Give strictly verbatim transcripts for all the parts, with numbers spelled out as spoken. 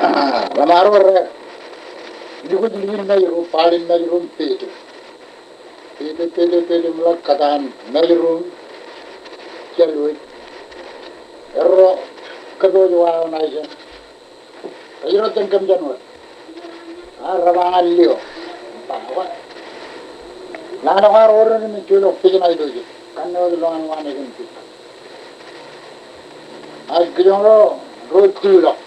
Ḷōṃaro rej lukkuun likin mej ro, baḷ in mej ro im peto. Peto, peto, peto im ḷak kōtaan mej ro im jeḷā wōj. Erro kōpooj wāween aō jān. Rej ro jān kōm jān wōt. A, rej ba ñan lio. Ba, wa. Lale kwaar order im ejjeḷọk pej ṇa ilo jet. Kanne wōt lowaan wānōk in pej. A, kijoñ ro, ro tulọk.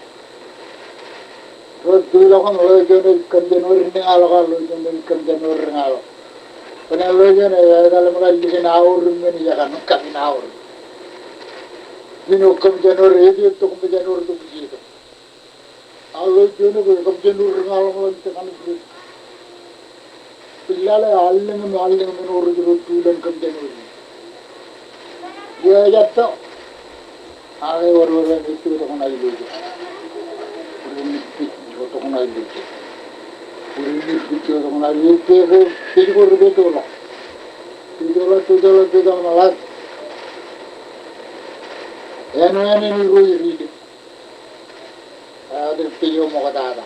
Ro tulọk im ḷeo juon ej kōm jān wōt riñaḷọk, a ḷeo juon ej kōm jān wōt riñaḷọk. Bwe ḷeo juon ej etal im ḷak likin aor im men ijekaṇ, kab in aor. Ijin eo kōm jān wōt, ej tok im jān wōt tok ijin tok. A ḷeo juon eo kōm jān wōt riñaḷọk im ḷak ijekaṇ ijin. Bwe lale allōñ im allōñ im ewōr ro tulọk kōm jān wōt. Eo ejjab to. Ak ewōr ro rej tok ṇa ilo jet. Ewōr ro rej tok ṇa ilo jet. Ewōr ro rej tok ṇa ilo jet. Pej ko, pej ko rej peto ḷọk. Peto ḷọk, peto ḷọk, peto ḷọk. Āinwōt āinwōt ro rej ri. Āinwōt pej eo ṃoktata.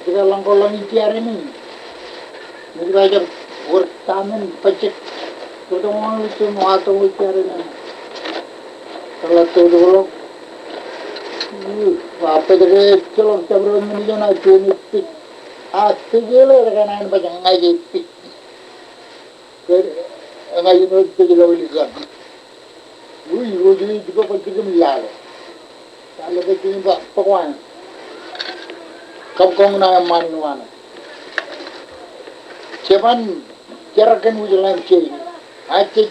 Ej ba ḷañ ko ḷañ ijjaren in. Ej ba ejjab wōr tamen bajjek. Totoñoul ijjaren in. Kōḷḷā totoñoul. Ba pej ke ejjeḷọk jabdewōt men ijo ṇa juon ej pej. A pej eḷap ej kōṇaan baj ña ij pej. Ke ña ij pej ilo ilikan. Ui, ro rej jipañ bajjek im lale. Lale bajjek im ba, bōk wāween. Kab kọñṇae ṃaan in wānōk. Jeban, jerak kōn wūj ḷaṃ jein. A jej,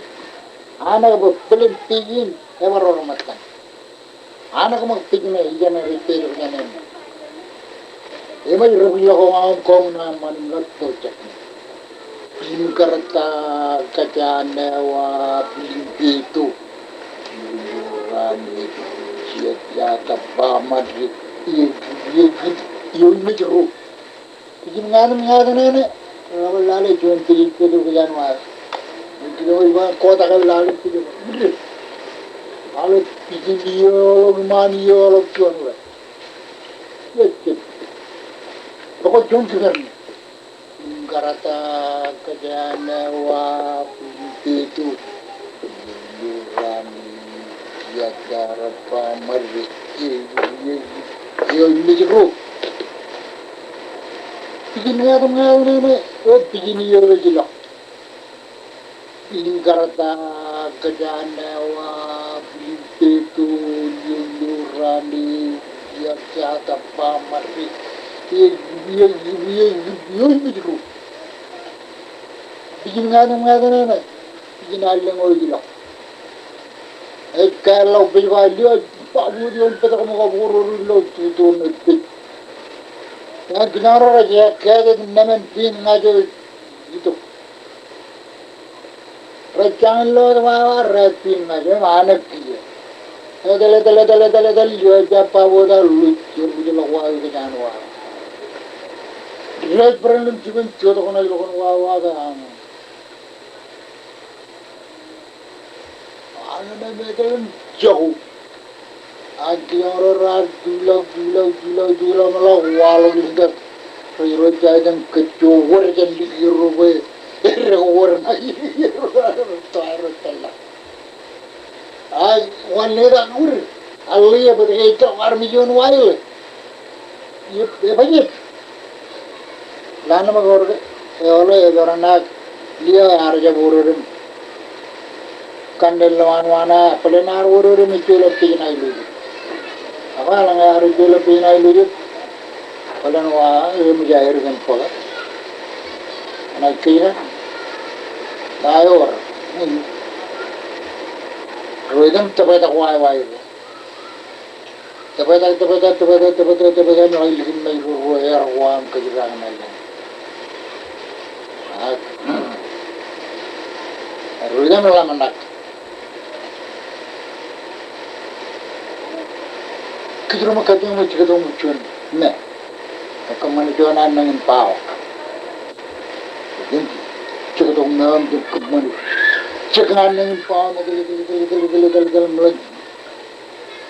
anak bwe bōlen pej in, ebar ro ṃōttan. Anak ṃōk pej ṇe ijeṇe rej petok jān eṇ. Eṃōj rej bwilọk koṃ aṃ kọñṇae ṃaan im ḷak tok jekne. Pilim karata kōjāne wa pilim peto. Pilim raan ej jijet jatōb ba ṃaddik. Eo, eo, eo, eo mej ro. Pijin ñāāt im ñāāt ṇe ṇe. Ej ba lale juon pej ej peto kōjān wa. Ej ba kotak eo lale pej eo. Lale pijin ioḷọk iṃaan ioḷọk juon wa. Ej jab. Bōk juon jiper ṇe. Pilim karata kōjāne wa pilim peto. Eo raan ej jijet jatōb ba ṃaddik. Eo, eo, eo mej ro. Pijin ñāāt im ñāāt ṇe ṇe, o pijin eo ej ilọk. Pilim karata kōjāne wa pilim peto, eo, eo raan ej jijet jatōb ba ṃaddik. Eo, eo, eo, eo mej ro. Pijin ñāāt im ñāāt ṇe ṇe, pijin allōñ eo ej ilọk. Ej kāālḷọk pej ba lio, ba lio ej petok ṃōk abōk ro ri lo tutu ṇe pej. Ñan kijoñ ro rej ekāājet nōṃan piin ña eo ej itok. Rej jañin lo ej wawa rej piin ña eo im anōk kiiō. Etal, etal, etal, etal, etal, lio ejjab ba wōt a luj, ej luj ḷọk wawa kōjān wawa. Rej bōran im jipen jotok ṇa ilo kōn wawa ke aṃ. Añō ṇe me etal im jako. Ak kijoñ ro raar tulọk, tulọk, tulọk, tulọk, ṃōḷọk waḷọk ilikan. Ro, ro jaitan kōjjo wōr jān likierro bwe rej wōr ṇa likierro, ro to, ro tōllọk. Ak wanleta wōr, aḷḷe bwe ke ejjab armej ioon waḷọk. Ej, ej bajjek. Lale ṃōk ewōr ke, eoḷe eperan ak lio ear jab order im. Kanne lowaan wa ṇe, bōlen ear order im ejjeḷọk pej ṇa ilo jet. Ak eḷaññe ear ejjeḷọk pej ṇa ilo jet, bōlen wa eṃōj aer kōn bōk. Ṇa kōj ka. Ba ewōr. Ro item tōpar tok wa, wa eo. Tōpar tok, tōpar tok, tōpar tok, tōpar tok, tōpar tok, ṇa ilikin mej ro, ro er ko aṃ kōjpañ ṇa ilikin. Ak, ro item ḷōmṇak. Kōjro ṃōk kate ṃōk jekdọọn ṃōk juon me. Kōṃṃane juon annañin bawa. Jekdọọn ṃōk, kōṃṃane. Jek annañin bawa, ṃōk, kōl, kōl, kōl, ṃōk.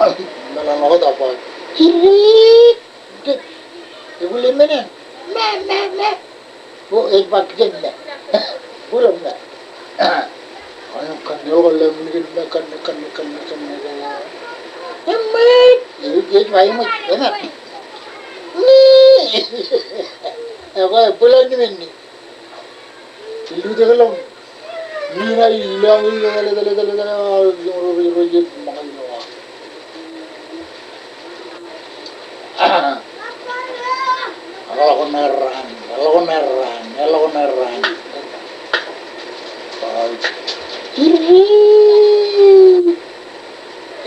Meḷeḷe ḷọk wōt, ba, "Jidik!" Jidik. Ebwiil men eṇ. Me, me, me. O, ej ba kijen me. Bwiil me. Aolep kanne ḷọk lemān kōn me, kanne, kanne, kanne, kanne. Eṃṃan. Ej, ej ba eṃṃan. Eṃṃan. Me. Ekwe, bwiil eṇ men eṇ. Illu tok ḷọk. Ṃwiin eo ilo aṃ ilo tōl, tōl, tōl, tōl, ro, ro, ro, ro, ro, ro, ro. Eḷọk ṇe raan, eḷọk ṇe raan, eḷọk ṇe raan.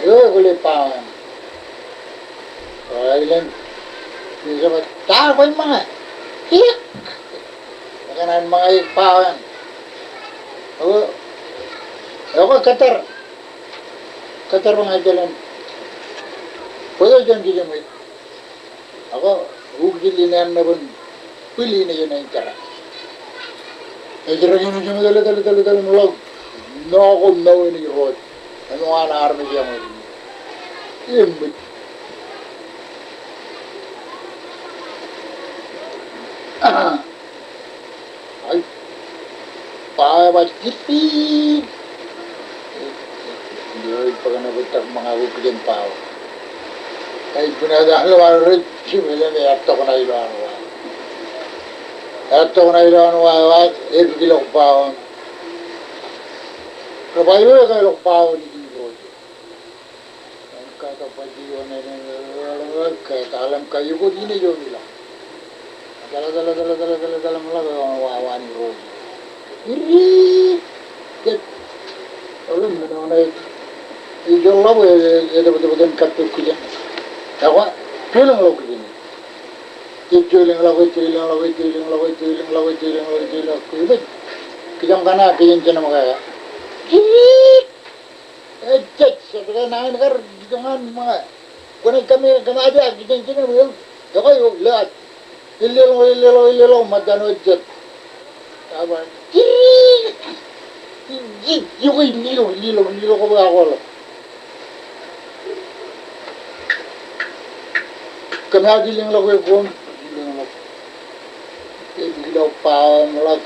Eo, kwōle pawa. Eo, ilōñ. Eo, ta kwōj ṃōñā. Hik. Ekōṇaan ṃōñā ik pawa eṇ. Eo, eo, kōttar. Kōttar bwe ña ij jalen. Bōjrak jān kijem wōt. Ak ukjil in eṇ eban bwil in ej jera. Ej jera in ej jera tōl, tōl, tōl, tōl, ṃōḷọk. Ṇo ko mour in ej rooj. Āinwōt an armej eṃōj. Eṃōj. Ai, pawa eo ej jidik. Eo, ij bōk eṇ bwe ij tok ṃōñā ko kijen pawa. Ij bōk eṇ ilo ad rej jibwilōñ, ej tok ṇa ilo an wa. Ej tok ṇa ilo an wa, wa, ej bōk ilo pawa. Rej ba eo ej ilo pawa eo ij rooj. Āinwōt ke ta ba eo ṇe, ṇe, ṇe, ṇe, ke ta ḷōmṇak ke eo kwōj ilo ilo. Tōl, tōl, tōl, tōl, tōl, tōl, ṃōḷọk eo an wa, wa in ro. Iri, ke, ḷōmṇak ṇe, ij ḷọk bwe, e, e, tōl, tōl, tōl, kab tōl kijen. Ekwe, juon ḷọk kijen. Ej juon ḷọk, ej juon ḷọk, ej juon ḷọk, ej juon ḷọk, ej juon ḷọk, ej juon ḷọk, ej juon ḷọk, ej juon ḷọk. Kijen kaṇe, kijen jeṇe ṃōñā. Iri. Ejjej, ejjej, ej nañin kar, ij kōṇaan ṃōñā. Kwōnaaj kōm, kōm aje ak kijen jeṇe ṃōñā. Ekwe eo, ilo ad. Ilo ḷọk, ilo ḷọk, ilo ḷọk, ṃōttan eo ejjej. Aba, ij, ij, ij, ij, ilo, ilo, ilo, ilo, ilo, ilo, ilo. Kōm aje ilo ḷọk, ilo ḷọk. Ilo pawa eo ṃōḷọk.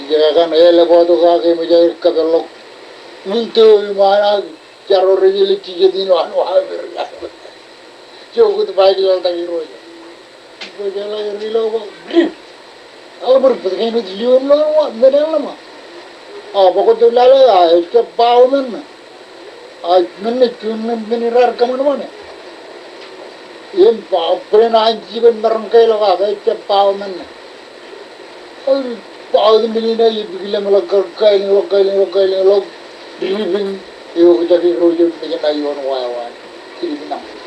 Ij kōṇaan eḷap wōt ko ak eṃōj aer kōpeḷḷọk. Unin tō iṃaan ak jaro rej jelōt jijet in wa, wa, wa. Jokut ba ej laḷtak Irooj. Ej laḷtak Irooj ilo ba, ri. Aḷ bar bōk eṇ ej lio ilo wa, men eḷap ṃōk. A, bōk tok lale, a, ejjab pawa men ṇe. A, men ṇe, juon ṇe men in raar kōṃanṃan e. Im ba, bōlen an jipen maroñ ke ḷọk ak ejjab pawa men ṇe. Aer, pawa men in ej bōk lemḷọk kar kaelōñḷọk, kaelōñḷọk, kaelōñḷọk. Ribin, eo kōjak Irooj eo mejān ioon wāween. Ribin aṃ.